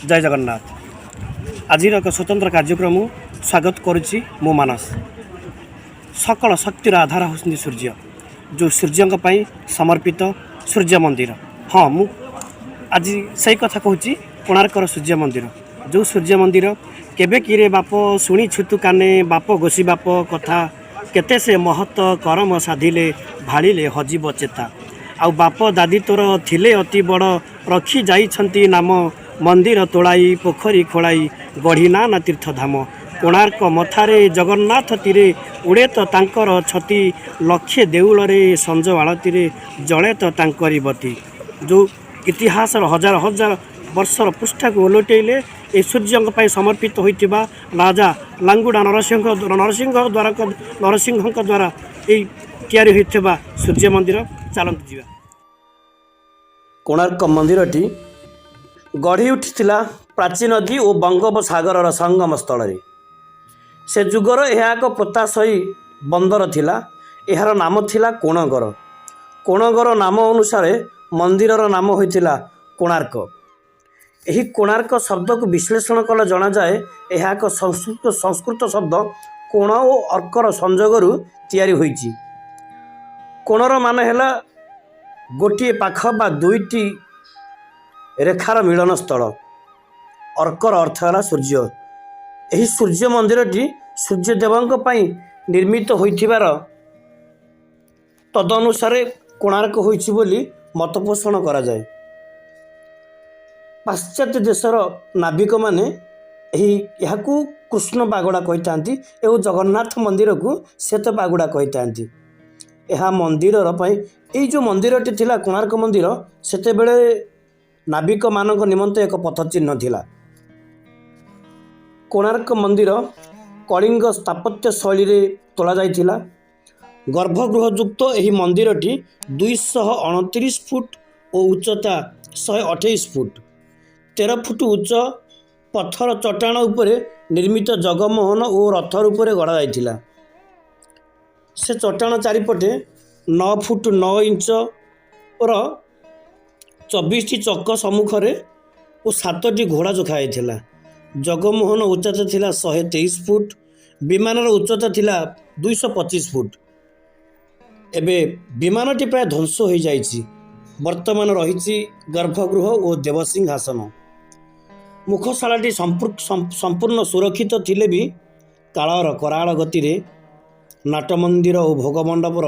ଜୟ ଜଗନ୍ନାଥ। ଆଜିର ଏକ ସ୍ୱତନ୍ତ୍ର କାର୍ଯ୍ୟକ୍ରମ ସ୍ୱାଗତ କରୁଛି ମୁଁ ମାନସ। ସକଳ ଶକ୍ତିର ଆଧାର ହେଉଛନ୍ତି ସୂର୍ଯ୍ୟ, ଯେଉଁ ସୂର୍ଯ୍ୟଙ୍କ ପାଇଁ ସମର୍ପିତ ସୂର୍ଯ୍ୟ ମନ୍ଦିର। ହଁ, ମୁଁ ଆଜି ସେଇ କଥା କହୁଛି, କୋଣାର୍କର ସୂର୍ଯ୍ୟ ମନ୍ଦିର। ଯେଉଁ ସୂର୍ଯ୍ୟ ମନ୍ଦିର କେବେ କିରେ ବାପ ଶୁଣିଛୁ ତୁ କାନେ, ବାପ ଗୋସି ବାପ କଥା, କେତେ ସେ ମହତ କରମ ସାଧିଲେ ଭାଳିଲେ ହଜିବ ଚେତା। ଆଉ ବାପ ଦାଦି ତୋର ଥିଲେ ଅତି ବଡ଼, ରଖି ଯାଇଛନ୍ତି ନାମ, ମନ୍ଦିର ତୋଳାଇ ପୋଖରୀ ଖୋଳାଇ ଗଢ଼ି ନାନା ତୀର୍ଥଧାମ। କୋଣାର୍କ ମଥାରେ ଜଗନ୍ନାଥ ତୀରେ ଉଡ଼େ ତ ତାଙ୍କର ଛତି, ଲକ୍ଷେ ଦେଉଳରେ ସଞ୍ଜ ଆଳତୀରେ ଜଳେ ତ ତାଙ୍କରି ବତୀ। ଯେଉଁ ଇତିହାସର ହଜାର ହଜାର ବର୍ଷର ପୃଷ୍ଠାକୁ ଓଲଟେଇଲେ ଏ ସୂର୍ଯ୍ୟଙ୍କ ପାଇଁ ସମର୍ପିତ ହୋଇଥିବା ରାଜା ଲାଙ୍ଗୁଡ଼ା ନରସିଂହ ଦ୍ୱାରା, ନରସିଂହଙ୍କ ଦ୍ୱାରା ଏଇ ତିଆରି ହୋଇଥିବା ସୂର୍ଯ୍ୟ ମନ୍ଦିର। ଚାଲନ୍ତୁ ଯିବା। କୋଣାର୍କ ମନ୍ଦିରଟି ଗଢ଼ି ଉଠିଥିଲା ପ୍ରାଚୀ ନଦୀ ଓ ବଙ୍ଗୋପସାଗରର ସଙ୍ଗମ ସ୍ଥଳରେ। ସେ ଯୁଗର ଏହା ଏକ ପୋତାଶୟୀ ବନ୍ଦର ଥିଲା। ଏହାର ନାମ ଥିଲା କୋଣଗର। କୋଣଗର ନାମ ଅନୁସାରେ ମନ୍ଦିରର ନାମ ହୋଇଥିଲା କୋଣାର୍କ। ଏହି କୋଣାର୍କ ଶବ୍ଦକୁ ବିଶ୍ଳେଷଣ କଲେ ଜଣାଯାଏ, ଏହା ଏକ ସଂସ୍କୃତ ଶବ୍ଦ କୋଣ ଓ ଅର୍କର ସଂଯୋଗରୁ ତିଆରି ହୋଇଛି। କୋଣର ମାନେ ହେଲା ଗୋଟିଏ ପାଖ ବା ଦୁଇଟି ରେଖାର ମିଳନ ସ୍ଥଳ। ଅର୍କର ଅର୍ଥ ହେଲା ସୂର୍ଯ୍ୟ। ଏହି ସୂର୍ଯ୍ୟ ମନ୍ଦିରଟି ସୂର୍ଯ୍ୟଦେବଙ୍କ ପାଇଁ ନିର୍ମିତ ହୋଇଥିବାର ତଦନୁସାରେ କୋଣାର୍କ ହୋଇଛି ବୋଲି ମତପୋଷଣ କରାଯାଏ। ପାଶ୍ଚାତ୍ୟ ଦେଶର ନାବିକମାନେ ଏହାକୁ କୃଷ୍ଣ ପାଗୋଡ଼ା କହିଥାନ୍ତି ଏବଂ ଜଗନ୍ନାଥ ମନ୍ଦିରକୁ ଶ୍ଵେତ ପାଗୋଡ଼ା କହିଥାନ୍ତି। ଏହା ମନ୍ଦିରର ପାଇଁ ଏଇ ଯେଉଁ ମନ୍ଦିରଟି ଥିଲା କୋଣାର୍କ ମନ୍ଦିର, ସେତେବେଳେ ନାବିକମାନଙ୍କ ନିମନ୍ତେ ଏକ ପଥ ଚିହ୍ନ ଥିଲା। କୋଣାର୍କ ମନ୍ଦିର କଳିଙ୍ଗ ସ୍ଥାପତ୍ୟ ଶୈଳୀରେ ତୋଳା ଯାଇଥିଲା। ଗର୍ଭଗୃହଯୁକ୍ତ ଏହି ମନ୍ଦିରଟି 229 ଫୁଟ ଓ ଉଚ୍ଚତା 128 ଫୁଟ। 13 ଫୁଟ ଉଚ୍ଚ ପଥର ଚଟାଣ ଉପରେ ନିର୍ମିତ ଜଗମୋହନ ଓ ରଥ ରୂପରେ ଗଢ଼ାଯାଇଥିଲା। ସେ ଚଟାଣ ଚାରିପଟେ 9 ଫୁଟ 9 ଇଞ୍ଚର 24ଟି ଚକ ସମ୍ମୁଖରେ ଓ ସାତଟି ଘୋଡ଼ା ଯୋଖା ଯାଇଥିଲା। ଜଗମୋହନ ଉଚ୍ଚତା ଥିଲା 123 ଫୁଟ। ବିମାନର ଉଚ୍ଚତା ଥିଲା 225 ଫୁଟ। ଏବେ ବିମାନଟି ପ୍ରାୟ ଧ୍ୱଂସ ହୋଇଯାଇଛି। ବର୍ତ୍ତମାନ ରହିଛି ଗର୍ଭଗୃହ ଓ ଦେବସିଂହାସନ। ମୁଖଶାଳାଟି ସମ୍ପୂର୍ଣ୍ଣ ସୁରକ୍ଷିତ ଥିଲେ ବି କାଳର କରାଳ ଗତିରେ ନାଟମନ୍ଦିର ଓ ଭୋଗମଣ୍ଡପର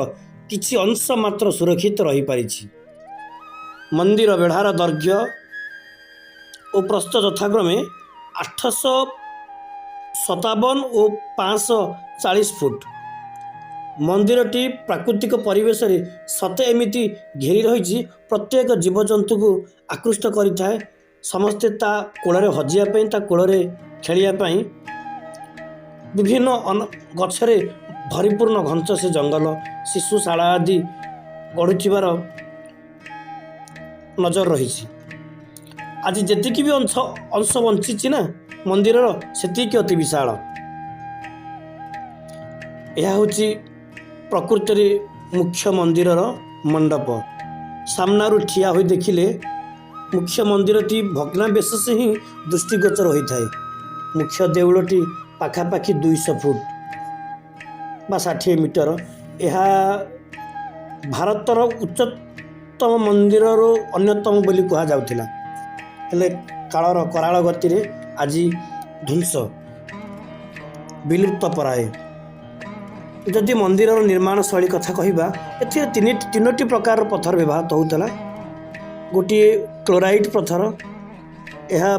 କିଛି ଅଂଶ ମାତ୍ର ସୁରକ୍ଷିତ ରହିପାରିଛି। ମନ୍ଦିର ବେଢ଼ାର ଦୈର୍ଘ୍ୟ ଓ ପ୍ରସ୍ଥ ଯଥାକ୍ରମେ 857 ଓ 540 ଫୁଟ। ମନ୍ଦିରଟି ପ୍ରାକୃତିକ ପରିବେଶରେ ସତେ ଏମିତି ଘେରି ରହିଛି, ପ୍ରତ୍ୟେକ ଜୀବଜନ୍ତୁକୁ ଆକୃଷ୍ଟ କରିଥାଏ। ସମସ୍ତେ ତା କୋଳରେ ହଜିବା ପାଇଁ, ତା କୋଳରେ ଖେଳିବା ପାଇଁ ବିଭିନ୍ନ ଗଛରେ ପରିପୂର୍ଣ୍ଣ ଘଞ୍ଚ ସେ ଜଙ୍ଗଲ ଶିଶୁଶାଳା ଆଦି ଗଢ଼ୁଥିବାର ନଜର ରହିଛି। ଆଜି ଯେତିକି ବି ଅଂଶ ବଞ୍ଚିଛି ନା ମନ୍ଦିରର, ସେତିକି ଅତି ବିଶାଳ। ଏହା ହେଉଛି ପ୍ରକୃତରେ ମୁଖ୍ୟ ମନ୍ଦିରର ମଣ୍ଡପ। ସାମ୍ନାରୁ ଠିଆ ହୋଇ ଦେଖିଲେ ମୁଖ୍ୟ ମନ୍ଦିରଟି ଭଗ୍ନାବଶେଷ ହିଁ ଦୃଷ୍ଟିଗୋଚର ହୋଇଥାଏ। ମୁଖ୍ୟ ଦେଉଳଟି ପାଖାପାଖି 200 ଫୁଟ ବା 60 ମିଟର। ଏହା ଭାରତର ଉଚ୍ଚତମ ମନ୍ଦିରରୁ ଅନ୍ୟତମ ବୋଲି କୁହାଯାଉଥିଲା। ହେଲେ କାଳର କରାଳ ଗତିରେ ଆଜି ଧ୍ୱଂସ ବିଲୁପ୍ତ ପ୍ରାୟ। ଯଦି ମନ୍ଦିରର ନିର୍ମାଣ ଶୈଳୀ କଥା କହିବା, ଏଥିରେ ତିନୋଟି ପ୍ରକାରର ପଥର ବ୍ୟବହୃତ ହେଉଥିଲା। ଗୋଟିଏ କ୍ଲୋରାଇଟ୍ ପଥର, ଏହା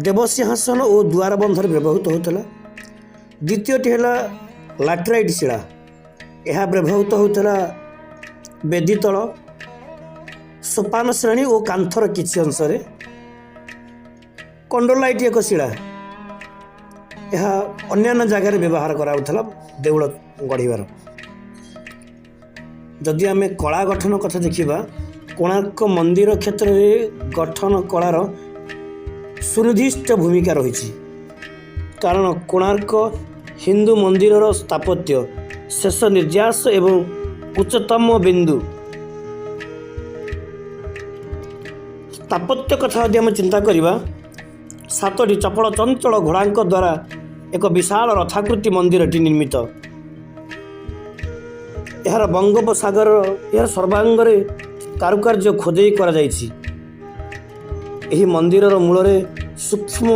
ଦେବସିଂହାସନ ଓ ଦୁଆର ବନ୍ଧରେ ବ୍ୟବହୃତ ହେଉଥିଲା। ଦ୍ୱିତୀୟଟି ହେଲା ଲାଟରାଇଟ୍ ଶିଳା। ଏହା ବ୍ୟବହୃତ ହେଉଥିଲା ବେଦୀତଳ, ସୋପାନ ଶ୍ରେଣୀ ଓ କାନ୍ଥର କିଛି ଅଂଶରେ। କଣ୍ଡୋଲାଇଟ୍ ଏକ ଶିଳା, ଏହା ଅନ୍ୟାନ୍ୟ ଜାଗାରେ ବ୍ୟବହାର କରାଯାଉଥିଲା ଦେଉଳ ଗଢ଼ିବାର। ଯଦି ଆମେ କଳା ଗଠନ କଥା ଦେଖିବା, କୋଣାର୍କ ମନ୍ଦିର କ୍ଷେତ୍ରରେ ଗଠନ କଳାର ସୁନିର୍ଦ୍ଦିଷ୍ଟ ଭୂମିକା ରହିଛି। କାରଣ କୋଣାର୍କ ହିନ୍ଦୁ ମନ୍ଦିରର ସ୍ଥାପତ୍ୟ ଶେଷ ନିର୍ଯାସ ଏବଂ ଉଚ୍ଚତମ ବିନ୍ଦୁ। ସ୍ଥାପତ୍ୟ କଥା ଯଦି ଆମେ ଚିନ୍ତା କରିବା, ସାତଟି ଚପଳ ଚଞ୍ଚଳ ଘୋଡ଼ାଙ୍କ ଦ୍ୱାରା ଏକ ବିଶାଳ ରଥାକୃତି ମନ୍ଦିରଟି ନିର୍ମିତ। ଏହାର ବଙ୍ଗୋପସାଗର, ଏହାର ସର୍ବାଙ୍ଗରେ କାରୁକାର୍ଯ୍ୟ ଖୋଦେଇ କରାଯାଇଛି। ଏହି ମନ୍ଦିରର ମୂଳରେ ସୂକ୍ଷ୍ମ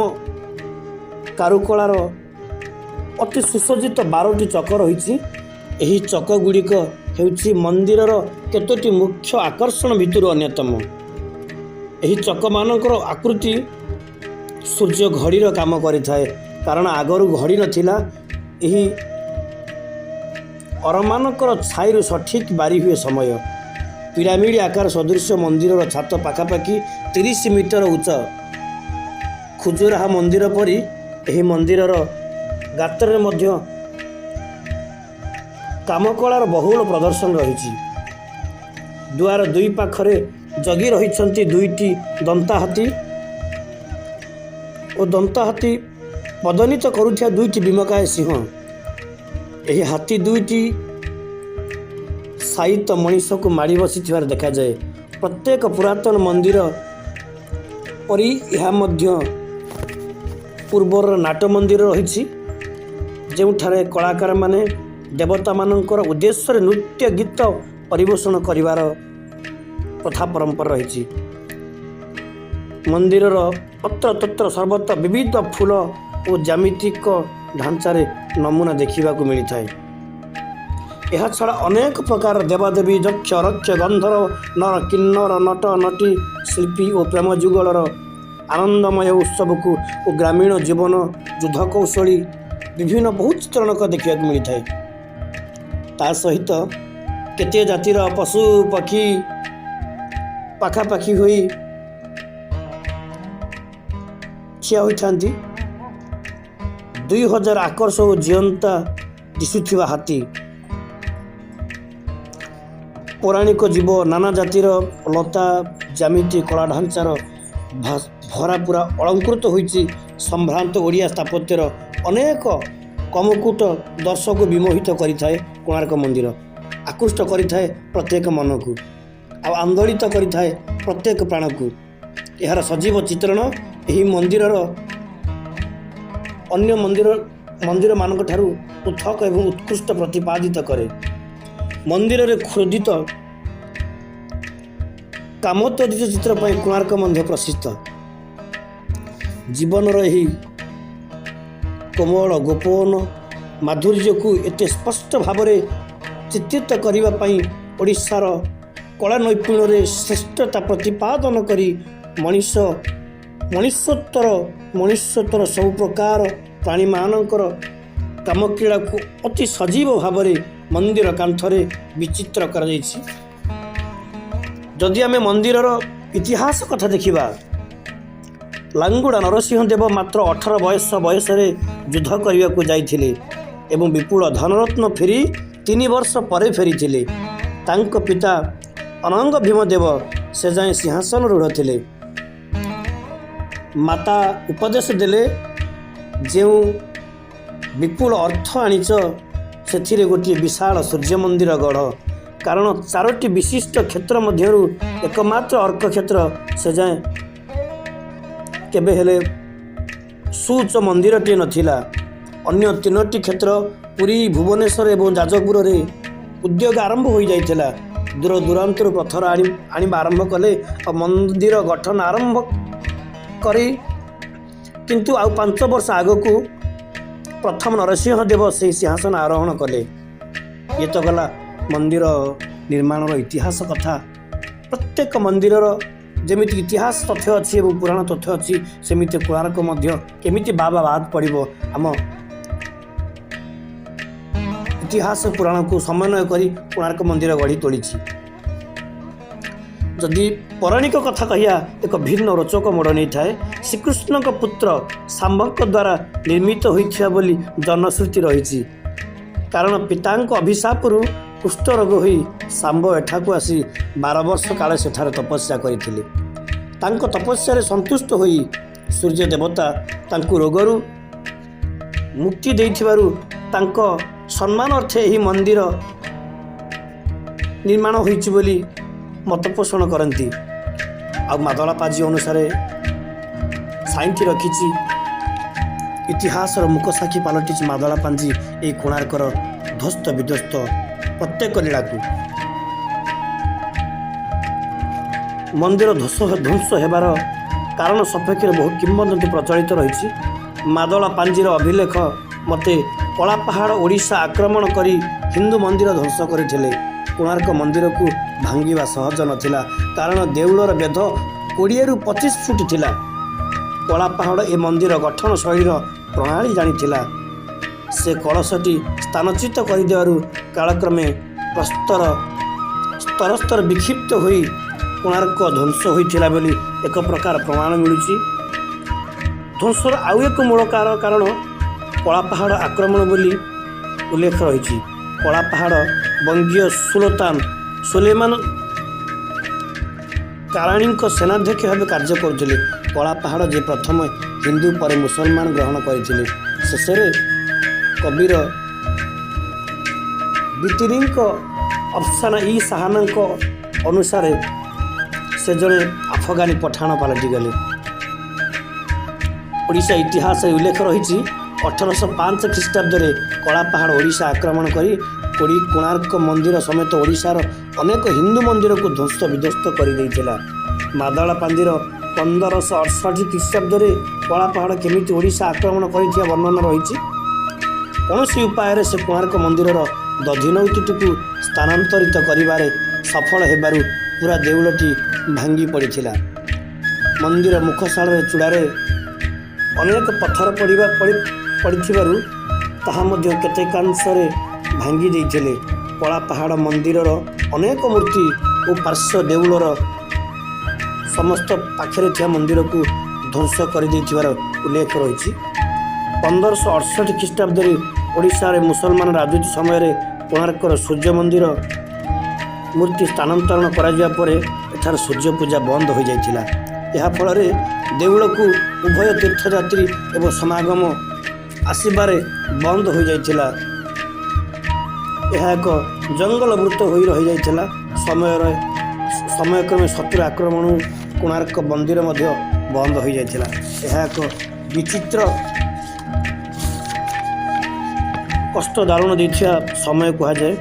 କାରୁକଳାର ଅତି ସୁସଜ୍ଜିତ 12ଟି ଚକ ରହିଛି। ଏହି ଚକ ଗୁଡ଼ିକ ହେଉଛି ମନ୍ଦିରର କେତୋଟି ମୁଖ୍ୟ ଆକର୍ଷଣ ଭିତରୁ ଅନ୍ୟତମ। ଏହି ଚକମାନଙ୍କର ଆକୃତି ସୂର୍ଯ୍ୟ ଘଡ଼ିର କାମ କରିଥାଏ, କାରଣ ଆଗରୁ ଘଡ଼ି ନଥିଲା। ଏହି ଅରମାନଙ୍କର ଛାଇରୁ ସଠିକ୍ ବାରି ହୁଏ ସମୟ। ପିରାମିଡ଼ ଆକାର ସଦୃଶ ମନ୍ଦିରର ଛାତ ପାଖାପାଖି 30 ମିଟର ଉଚ୍ଚ। ଖଜୁରାହ ମନ୍ଦିର ପରି ଏହି ମନ୍ଦିରର ଗାତ୍ରରେ ମଧ୍ୟ କାମକଳାର ବହୁଳ ପ୍ରଦର୍ଶନ ରହିଛି। ଦୁଆର ଦୁଇ ପାଖରେ ଜଗି ରହିଛନ୍ତି ଦୁଇଟି ଦନ୍ତାହାତୀ ଓ ଦନ୍ତାହାତୀ ପଦନୀତ କରୁଥିବା ଦୁଇଟି ଭୀମକାୟ ସିଂହ। ଏହି ହାତୀ ଦୁଇଟି ଶାୟିତ ମଣିଷକୁ ମାଡ଼ି ବସିଥିବାର ଦେଖାଯାଏ। ପ୍ରତ୍ୟେକ ପୁରାତନ ମନ୍ଦିର ପରି ଏହା ମଧ୍ୟ ପୂର୍ବର ନାଟ ମନ୍ଦିର ରହିଛି, ଯେଉଁଠାରେ କଳାକାରମାନେ ଦେବତାମାନଙ୍କର ଉଦ୍ଦେଶ୍ୟରେ ନୃତ୍ୟ ଗୀତ ପରିବେଷଣ କରିବାର ପ୍ରଥା ପରମ୍ପରା ରହିଛି। ମନ୍ଦିରର ଅତ୍ର ତତ୍ର ସର୍ବତ୍ର ବିବିଧ ଫୁଲ ଓ ଜ୍ୟାମିତିକ ଢାଞ୍ଚାରେ ନମୁନା ଦେଖିବାକୁ ମିଳିଥାଏ। ଏହାଛଡ଼ା ଅନେକ ପ୍ରକାର ଦେବାଦେବୀ, ଯକ୍ଷ, ରକ୍ଷ, ଗନ୍ଧର୍ବ, ନର, କିନ୍ନର, ନଟ, ନଟୀ, ଶିଳ୍ପୀ ଓ ପ୍ରେମ ଯୁଗଳର ଆନନ୍ଦମୟ ଉତ୍ସବକୁ ଓ ଗ୍ରାମୀଣ ଜୀବନ, ଯୁଦ୍ଧ କୌଶଳୀ ବିଭିନ୍ନ ବହୁତ ଚିତ୍ରଣ ଦେଖିବାକୁ ମିଳିଥାଏ। ତା ସହିତ କେତେ ଜାତିର ପଶୁ ପକ୍ଷୀ ପାଖାପାଖି ହୋଇ ଠିଆ ହୋଇଥାନ୍ତି। 2000 ଆକର୍ଷକ ଓ ଜିଅନ୍ତା ଦିଶୁଥିବା ହାତୀ, ପୌରାଣିକ ଜୀବ, ନାନା ଜାତିର ଲତା, ଜ୍ୟାମିତି କଳା ଢାଞ୍ଚାର ଭରା ପୁରା ଅଳଙ୍କୃତ ହୋଇଛି। ସମ୍ଭ୍ରାନ୍ତ ଓଡ଼ିଆ ସ୍ଥାପତ୍ୟର ଅନେକ କମକୂଟ ଦର୍ଶକୁ ବିମୋହିତ କରିଥାଏ କୋଣାର୍କ ମନ୍ଦିର। ଆକୃଷ୍ଟ କରିଥାଏ ପ୍ରତ୍ୟେକ ମନକୁ ଆଉ ଆନ୍ଦୋଳିତ କରିଥାଏ ପ୍ରତ୍ୟେକ ପ୍ରାଣକୁ। ଏହାର ସଜୀବ ଚିତ୍ରଣ ଏହି ମନ୍ଦିରର ଅନ୍ୟ ମନ୍ଦିରମାନଙ୍କ ଠାରୁ ପୃଥକ ଏବଂ ଉତ୍କୃଷ୍ଟ ପ୍ରତିପାଦିତ କରେ। ମନ୍ଦିରରେ ଖୋଦିତ କାମୋତ୍ତେଜିତ ଚିତ୍ର ପାଇଁ କୋଣାର୍କ ମଧ୍ୟ ପ୍ରସିଦ୍ଧ। ଜୀବନର ଏହି କୋମଳ ଗୋପନ ମାଧୁର୍ଯ୍ୟକୁ ଏତେ ସ୍ପଷ୍ଟ ଭାବରେ ଚିତ୍ରିତ କରିବା ପାଇଁ ଓଡ଼ିଶାର କଳା ନୈପୁଣ୍ୟରେ ଶ୍ରେଷ୍ଠତା ପ୍ରତିପାଦନ କରି ମଣିଷ ମଣିଷତ୍ୱର ସବୁ ପ୍ରକାର ପ୍ରାଣୀମାନଙ୍କର କାମକ୍ରୀଡ଼ାକୁ ଅତି ସଜୀବ ଭାବରେ ମନ୍ଦିର କାନ୍ଥରେ ବିଚିତ୍ର କରାଯାଇଛି। ଯଦି ଆମେ ମନ୍ଦିରର ଇତିହାସ କଥା ଦେଖିବା, ଲାଙ୍ଗୁଡ଼ା ନରସିଂହ ଦେବ ମାତ୍ର 18 ବୟସରେ ଯୁଦ୍ଧ କରିବାକୁ ଯାଇଥିଲେ ଏବଂ ବିପୁଳ ଧନରତ୍ନ ଫେରି 3 ବର୍ଷ ପରେ ଫେରିଥିଲେ। ତାଙ୍କ ପିତା ଅନଙ୍ଗ ଭୀମଦେବ ସେ ଯାଏଁ ସିଂହାସନ ରୂଢ଼ ଥିଲେ। ମାତା ଉପଦେଶ ଦେଲେ, ଯେଉଁ ବିପୁଳ ଅର୍ଥ ଆଣିଛ, ସେଥିରେ ଗୋଟିଏ ବିଶାଳ ସୂର୍ଯ୍ୟ ମନ୍ଦିର ଗଢ଼। କାରଣ ଚାରୋଟି ବିଶିଷ୍ଟ କ୍ଷେତ୍ର ମଧ୍ୟରୁ ଏକମାତ୍ର ଅର୍କ କ୍ଷେତ୍ର ସେ ଯାଏଁ କେବେ ହେଲେ ସୁଉଚ୍ଚ ମନ୍ଦିରଟିଏ ନଥିଲା। ଅନ୍ୟ ତିନୋଟି କ୍ଷେତ୍ର ପୁରୀ, ଭୁବନେଶ୍ୱର ଏବଂ ଯାଜପୁରରେ ଉଦ୍ୟୋଗ ଆରମ୍ଭ ହୋଇଯାଇଥିଲା। ଦୂର ଦୂରାନ୍ତରୁ ପଥର ଆଣିବା ଆରମ୍ଭ କଲେ ଆଉ ମନ୍ଦିର ଗଠନ ଆରମ୍ଭ କରି, କିନ୍ତୁ ଆଉ 5 ବର୍ଷ ଆଗକୁ ପ୍ରଥମ ନରସିଂହ ଦେବ ସେହି ସିଂହାସନ ଆରୋହଣ କଲେ। ଇଏ ତ ଗଲା ମନ୍ଦିର ନିର୍ମାଣର ଇତିହାସ କଥା। ପ୍ରତ୍ୟେକ ମନ୍ଦିରର ଯେମିତି ଇତିହାସ ତଥ୍ୟ ଅଛି ଏବଂ ପୁରାଣ ତଥ୍ୟ ଅଛି, ସେମିତି କୋଣାର୍କ ମଧ୍ୟ କେମିତି ବାବା ବାଦ ପଡ଼ିବ? ଆମ ଇତିହାସ ପୁରାଣକୁ ସମନ୍ୱୟ କରି କୋଣାର୍କ ମନ୍ଦିର ଗଢ଼ି ତୋଳିଛି। ଯଦି ପୌରାଣିକ କଥା କହିବା, ଏକ ଭିନ୍ନ ରୋଚକ ମୋଡ଼ ନେଇଥାଏ। ଶ୍ରୀକୃଷ୍ଣଙ୍କ ପୁତ୍ର ଶାମ୍ବଙ୍କ ଦ୍ୱାରା ନିର୍ମିତ ହୋଇଥିବା ବୋଲି ଜନଶ୍ରୁତି ରହିଛି। କାରଣ ପିତାଙ୍କ ଅଭିଶାପରୁ କୁଷ୍ଠରୋଗ ହୋଇ ଶାମ୍ବ ଏଠାକୁ ଆସି 12 ବର୍ଷ କାଳ ସେଠାରେ ତପସ୍ୟା କରିଥିଲେ। ତାଙ୍କ ତପସ୍ୟାରେ ସନ୍ତୁଷ୍ଟ ହୋଇ ସୂର୍ଯ୍ୟ ଦେବତା ତାଙ୍କୁ ରୋଗରୁ ମୁକ୍ତି ଦେଇଥିବାରୁ ତାଙ୍କ ସମ୍ମାନ ଅର୍ଥେ ଏହି ମନ୍ଦିର ନିର୍ମାଣ ହୋଇଛି ବୋଲି ମତ ପୋଷଣ କରନ୍ତି। ଆଉ ମାଦଳା ପାଞ୍ଜି ଅନୁସାରେ ସାଇତି ରଖିଛି। ଇତିହାସର ମୁଖସାକ୍ଷୀ ପାଲଟିଛି ମାଦଳା ପାଞ୍ଜି ଏହି କୋଣାର୍କର ଧ୍ୱସ୍ତ ବିଧ୍ୱସ୍ତ ପ୍ରତ୍ୟେକ ଲୀଳାକୁ। ମନ୍ଦିର ଧ୍ୱଂସ ହେବାର କାରଣ ସପକ୍ଷରେ ବହୁ କିମ୍ବଦନ୍ତୀ ପ୍ରଚଳିତ ରହିଛି। ମାଦଳା ପାଞ୍ଜିର ଅଭିଲେଖ ମତେ କଳାପାହାଡ଼ ଓଡ଼ିଶା ଆକ୍ରମଣ କରି ହିନ୍ଦୁ ମନ୍ଦିର ଧ୍ୱଂସ କରିଥିଲେ। କୋଣାର୍କ ମନ୍ଦିରକୁ ଭାଙ୍ଗିବା ସହଜ ନଥିଲା, କାରଣ ଦେଉଳର ବେଧ 20ରୁ 25 ଫୁଟ ଥିଲା। କଳାପାହାଡ଼ ଏ ମନ୍ଦିର ଗଠନ ଶୈଳୀର ପ୍ରଣାଳୀ ଜାଣିଥିଲା। ସେ କଳସଟି ସ୍ଥାନଚ୍ୟୁତ କରିଦେବାରୁ କାଳକ୍ରମେ ପ୍ରସ୍ତର ସ୍ତର ସ୍ତର ବିକ୍ଷିପ୍ତ ହୋଇ କୋଣାର୍କ ଧ୍ୱଂସ ହୋଇଥିଲା ବୋଲି ଏକ ପ୍ରକାର ପ୍ରମାଣ ମିଳୁଛି। ଧ୍ୱଂସର ଆଉ ଏକ ମୂଳ କାରଣ କଳାପାହାଡ଼ ଆକ୍ରମଣ ବୋଲି ଉଲ୍ଲେଖ ରହିଛି। କଳାପାହାଡ଼ ବଙ୍ଗୀୟ ସୁଲତାନ ସୁଲେମାନ କାରାଣୀଙ୍କ ସେନାଧ୍ୟକ୍ଷ ଭାବେ କାର୍ଯ୍ୟ କରୁଥିଲେ। କଳାପାହାଡ଼ ଯେ ପ୍ରଥମେ ହିନ୍ଦୁ, ପରେ ମୁସଲମାନ ଗ୍ରହଣ କରିଥିଲେ। ଶେଷରେ କବୀର ବିତିରିଙ୍କ ଅଫସାନା ଇ ସାହାନାଙ୍କ ଅନୁସାରେ ସେ ଜଣେ ଆଫଗାନୀ ପଠାଣ ପାଲଟିଗଲେ। ଓଡ଼ିଶା ଇତିହାସରେ ଉଲ୍ଲେଖ ରହିଛି, 1805 ଖ୍ରୀଷ୍ଟାବ୍ଦରେ କଳାପାହାଡ଼ ଓଡ଼ିଶା ଆକ୍ରମଣ କରି କୋଣାର୍କ ମନ୍ଦିର ସମେତ ଓଡ଼ିଶାର ଅନେକ ହିନ୍ଦୁ ମନ୍ଦିରକୁ ଧ୍ୱଂସ ବିଧ୍ୱସ୍ତ କରିଦେଇଥିଲା। ମାଦଳା ପାଞ୍ଜିର 1568 ଖ୍ରୀଷ୍ଟାବ୍ଦରେ କଳାପାହାଡ଼ କେମିତି ଓଡ଼ିଶା ଆକ୍ରମଣ କରିଥିବା ବର୍ଣ୍ଣନା ରହିଛି। କୌଣସି ଉପାୟରେ ସେ କୋଣାର୍କ ମନ୍ଦିରର ଦଧିନଉତିଟିକୁ ସ୍ଥାନାନ୍ତରିତ କରିବାରେ ସଫଳ ହେବାରୁ ପୁରା ଦେଉଳଟି ଭାଙ୍ଗି ପଡ଼ିଥିଲା। ମନ୍ଦିର ମୁଖଶାଳାର ଚୂଡ଼ାରେ ଅନେକ ପଥର ପଡ଼ିଥିବାରୁ ତାହା ମଧ୍ୟ କେତେକାଂଶରେ ଭାଙ୍ଗି ଦେଇଥିଲେ। କଳାପାହାଡ଼ ମନ୍ଦିରର ଅନେକ ମୂର୍ତ୍ତି ଓ ପାର୍ଶ୍ୱ ଦେଉଳର ସମସ୍ତ ପାଖରେ ଥିବା ମନ୍ଦିରକୁ ଧ୍ୱଂସ କରିଦେଇଥିବାର ଉଲ୍ଲେଖ ରହିଛି। 1568 ଖ୍ରୀଷ୍ଟାବ୍ଦରେ ଓଡ଼ିଶାରେ ମୁସଲମାନ ରାଜୁତି ସମୟରେ କୋଣାର୍କର ସୂର୍ଯ୍ୟ ମନ୍ଦିର ମୂର୍ତ୍ତି ସ୍ଥାନାନ୍ତରଣ କରାଯିବା ପରେ ଏଠାରେ ସୂର୍ଯ୍ୟ ପୂଜା ବନ୍ଦ ହୋଇଯାଇଥିଲା। ଏହା ଫଳରେ ଦେଉଳକୁ ଉଭୟ ତୀର୍ଥଯାତ୍ରୀ ଏବଂ ସମାଗମ ଆସିବାରେ ବନ୍ଦ ହୋଇଯାଇଥିଲା। ଏହା ଏକ ଜଙ୍ଗଲବୃତ ହୋଇ ରହିଯାଇଥିଲା। ସମୟକ୍ରମେ ଶତ୍ରୁ ଆକ୍ରମଣ କୋଣାର୍କ ମନ୍ଦିର ମଧ୍ୟ ବନ୍ଦ ହୋଇଯାଇଥିଲା। ଏହା ଏକ ବିଚିତ୍ର କଷ୍ଟ ଦାରୁଣ ଦେଇଥିବା ସମୟ କୁହାଯାଏ।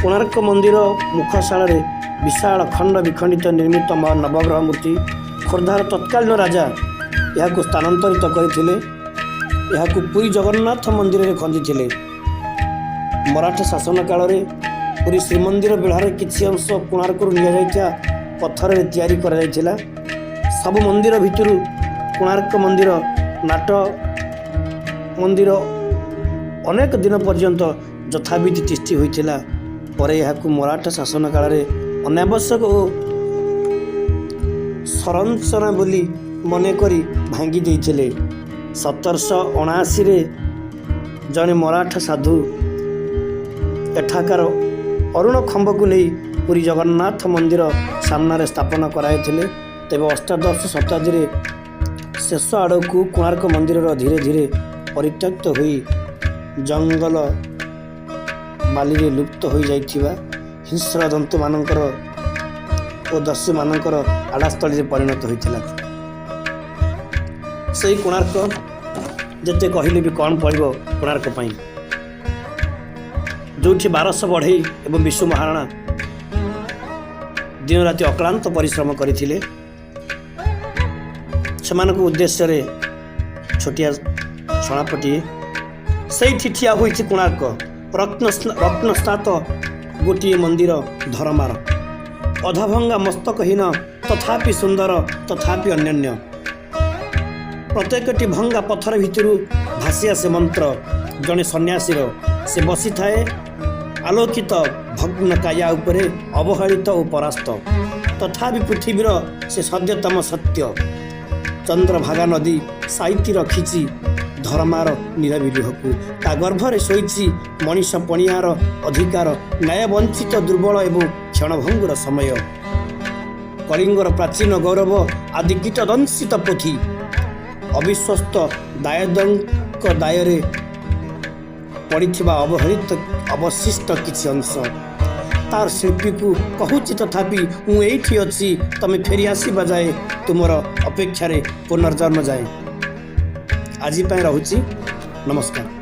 କୋଣାର୍କ ମନ୍ଦିର ମୁଖଶାଳାରେ ବିଶାଳ ଖଣ୍ଡ ବିଖଣ୍ଡିତ ନିର୍ମିତ ନବଗ୍ରହ ମୂର୍ତ୍ତି ଖୋର୍ଦ୍ଧାର ତତ୍କାଳୀନ ରାଜା ଏହାକୁ ସ୍ଥାନାନ୍ତରିତ କରିଥିଲେ। ଏହାକୁ ପୁରୀ ଜଗନ୍ନାଥ ମନ୍ଦିରରେ ଖଞ୍ଜିଥିଲେ। ମରାଠା ଶାସନ କାଳରେ ପୁରୀ ଶ୍ରୀମନ୍ଦିର ବେଢ଼ାରେ କିଛି ଅଂଶ କୋଣାର୍କରୁ ନିଆଯାଇଥିବା ପଥରରେ ତିଆରି କରାଯାଇଥିଲା। ସବୁ ମନ୍ଦିର ଭିତରୁ କୋଣାର୍କ ମନ୍ଦିର ନାଟ ମନ୍ଦିର ଅନେକ ଦିନ ପର୍ଯ୍ୟନ୍ତ ଯଥାବିଧି ତିଷ୍ଠି ହୋଇଥିଲା। ପରେ ଏହାକୁ ମରାଠା ଶାସନ କାଳରେ ଅନାବଶ୍ୟକ ଓ ସଂରଚନା ବୋଲି ମନେକରି ଭାଙ୍ଗି ଦେଇଥିଲେ। 1779ରେ ଜଣେ ମରାଠା ସାଧୁ ଏଠାକାର ଅରୁଣ ଖମ୍ବକୁ ନେଇ ପୁରୀ ଜଗନ୍ନାଥ ମନ୍ଦିର ସାମ୍ନାରେ ସ୍ଥାପନ କରାଇଥିଲେ। ତେବେ ଅଷ୍ଟାଦଶ ଶତାବ୍ଦୀରେ ଶେଷ ଆଡ଼କୁ କୋଣାର୍କ ମନ୍ଦିରର ଧୀରେ ଧୀରେ ପରିତ୍ୟକ୍ତ ହୋଇ ଜଙ୍ଗଲ ବାଲିରେ ଲୁପ୍ତ ହୋଇଯାଇଥିବା ହିଂସ୍ର ଜନ୍ତୁମାନଙ୍କର ଓ ଦସ୍ୟୁମାନଙ୍କର ଆଡ଼ାସ୍ଥଳୀରେ ପରିଣତ ହୋଇଥିଲା। ସେଇ କୋଣାର୍କ, ଯେତେ କହିଲେ ବି କ'ଣ ପଡ଼ିବ କୋଣାର୍କ ପାଇଁ, ଯେଉଁଠି 1200 ବଢ଼େଇ ଏବଂ ବିଶୁ ମହାରଣା ଦିନରାତି ଅକ୍ଳାନ୍ତ ପରିଶ୍ରମ କରିଥିଲେ, ସେମାନଙ୍କ ଉଦ୍ଦେଶ୍ୟରେ ଛୋଟିଆ ସଂଳାପଟିଏ। ସେଇଠି ଠିଆ ହୋଇଛି କୋଣାର୍କ, ରତ୍ନସ୍ନାତ ଗୋଟିଏ ମନ୍ଦିର ଧରମାର, ଅଧାଭଙ୍ଗା, ମସ୍ତକହୀନ, ତଥାପି ସୁନ୍ଦର, ତଥାପି ଅନନ୍ୟ। ପ୍ରତ୍ୟେକଟି ଭଙ୍ଗା ପଥର ଭିତରୁ ଭାସି ଆସେ ମନ୍ତ୍ର ଜଣେ ସନ୍ନ୍ୟାସୀର। ସେ ବସିଥାଏ ଆଲୋକିତ ଭଗ୍ନ କାୟା ଉପରେ, ଅବହେଳିତ ଓ ପରାସ୍ତ, ତଥାପି ପୃଥିବୀର ସେ ସଦ୍ୟତମ ସତ୍ୟ। ଚନ୍ଦ୍ରଭାଗା ନଦୀ ସାଇତି ରଖିଛି ଧର୍ମାର ନିରବୀ ଲୁହକୁ। ତା ଗର୍ଭରେ ଶୋଇଛି ମଣିଷ ପଣିଆର ଅଧିକାର, ନ୍ୟାୟ ବଞ୍ଚିତ, ଦୁର୍ବଳ ଏବଂ କ୍ଷଣଭଙ୍ଗୁର ସମୟ। କଳିଙ୍ଗର ପ୍ରାଚୀନ ଗୌରବ ଆଦି କୀଟଦଂଶିତ ପୋଥି ଅବିଶ୍ୱସ୍ତ ଦାୟଦଙ୍କ ଦାୟରେ ପଡ଼ିଥିବା ଅବହେଳିତ ଅବଶିଷ୍ଟ କିଛି ଅଂଶ। ତାର ଶିଳ୍ପୀକୁ କହୁଛି, ତଥାପି ମୁଁ ଏଇଠି ଅଛି, ତମେ ଫେରି ଆସିବା ଯାଏ, ତୁମର ଅପେକ୍ଷାରେ ପୁନର୍ଜନ୍ମ ଯାଏ। ଆଜି ପାଇଁ ରହୁଛି, ନମସ୍କାର।